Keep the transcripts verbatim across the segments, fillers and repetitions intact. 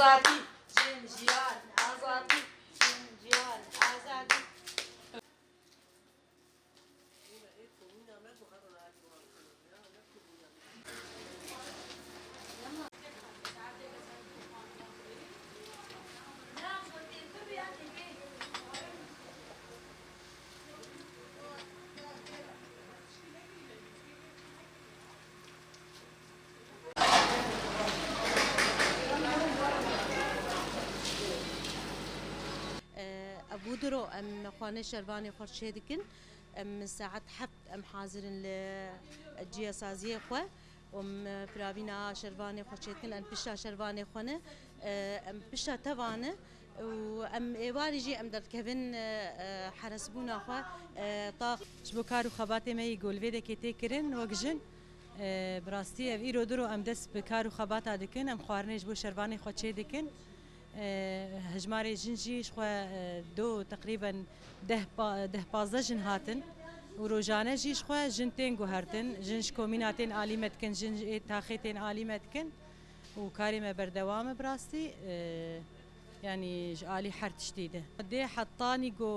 Azadî, jin, jiyan, azadî, jin, jiyan, azadî. Ev û diro em xwarinê şervanê xwe çê dikin. Em saet heft em hazir in li ciyasaziyê xwe. Em piravîna şervanê xwe çê dikin. Em pişta şervanê xwe ne. Em pişta teva ne. Û em êvarî jî em derdikevin, e, e, heresbûna xwe, e, tax. Ji bo kar û xebatê me yî ku li vê dekê tê kirin wek jin, e, bi rastî ev îro diro em dest bi kar û xebata dikin, em xwarinê ji bo şervanê xwe çê dikin. E, hejmarê jin jî ji xwe, e, do teqrîben deh pa-, deh pazdeh jin hatin û rojane jî ji xwe jin tên guhertin, jin ji komîna tên alî me dikin, jin ji ê taxê tên alî me dikin. û karê me berdewam e bi rastî, e, yanî ji alî her tiştî de. Dê hetanî ku,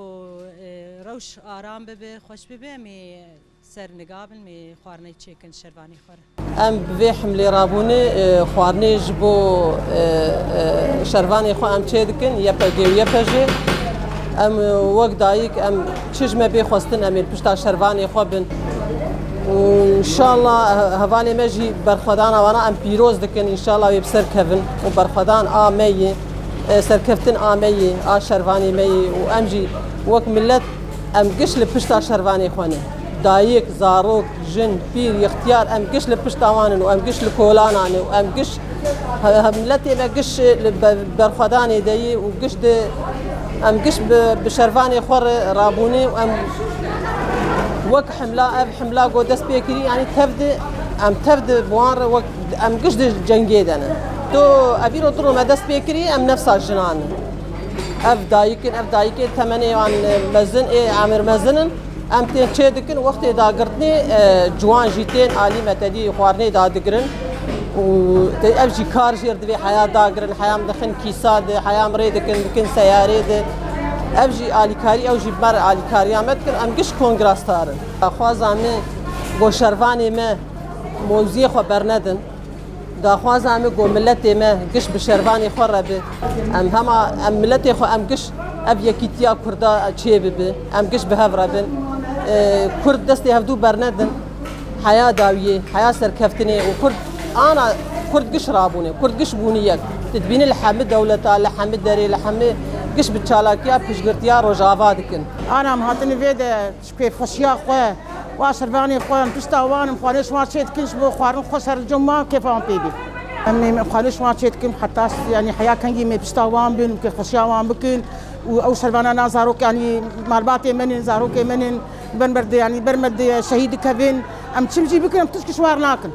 e, rewş aram bibe, xweş bibe, em ê ser niga bin, em ê xwarinê çêkin şervanê xwe re. Em bi vê hemlê rabûne, e, xwarinê ji bo, e, e, şervanê xwe em çê dikin, Y P G û Y P J. Em, e, wek dayik, em çi ji me bê xwestin, em ê li pişta şervanê xwe bin. Û înşallah he-, hevalê me jî berxwedana wana em pîroz dikin, înşallah wê bi ser kevin û berxwedan a me yê, e, serkeftin a me yê, a şervanê me yê û em jî wek milet em giş li pişta şervanê xwe ne. Dayik, zarok, jin, pîr, ixtiyar em giş li pişta wan in û em giş li kolanan in û em giş He, he, miletê me giş li be-, berxwedanê de yî û giş di, em giş bi, bi şervanê xwe re rabûne û em wek himla, ev himla ku dest pê kirî, yanî tev di, em tev di bi wan re wek, em giş di cengê de ne. Tu ev îro tu me dest pê kirî, em nefsa jinan in. Ev dayik in, ev dayikê temenê wan mezin ê, emir mezin in. Em tên çê dikin, wextê dagirtinê, e, ciwan jî tên alî me tedî xwarinê dadigirin û te-, ev jî kar jêr divê heya dagirin, heya em dixin kîsa de, heya em rê dikin, dikin seyarê de. Ev jî alîkarî, ew jî ber alîkariya me dikin. Em giş kongrastar in. Daxwaza me, ku şervanê me mewziyê xwe bernedin. Daxwaza me ku miletê me giş bi şervanê xwe re be. Em hema, em miletê xwe em giş ev yekîtiya Kurda çê bibe. Em giş bi hev re bin. E, Kurd destê hevdû bernedin. Heya dawiyê, heya serkeftinê û Kurd ana, Kurd giş rabûne, Kurd giş bûne yek. Tu dibînî li hemî dewleta, li hemî derê, li hemî giş bi çalakiya piştgirtiya Rojava dikin. Ana em hatine vê de Ji kêfxweşiya xwe, wa şervanê xwe, em pişta wan in, xwarinê ji wan çê dikin, ji bo xwarin xweş her cem wan kêfa wan pê bê. Em ê xwarinê ji wan çê dikin, heta s-, yanî heya kengî em ê pişta wan bin, kêfxweşiya wan bikin û ew şervana na zarok, yanî malbatê me nin, zarokê me nin, li ber me de, yanî ber me de şehîd dikevin. Em çim jî bikin, em tişkî ji wan nakin.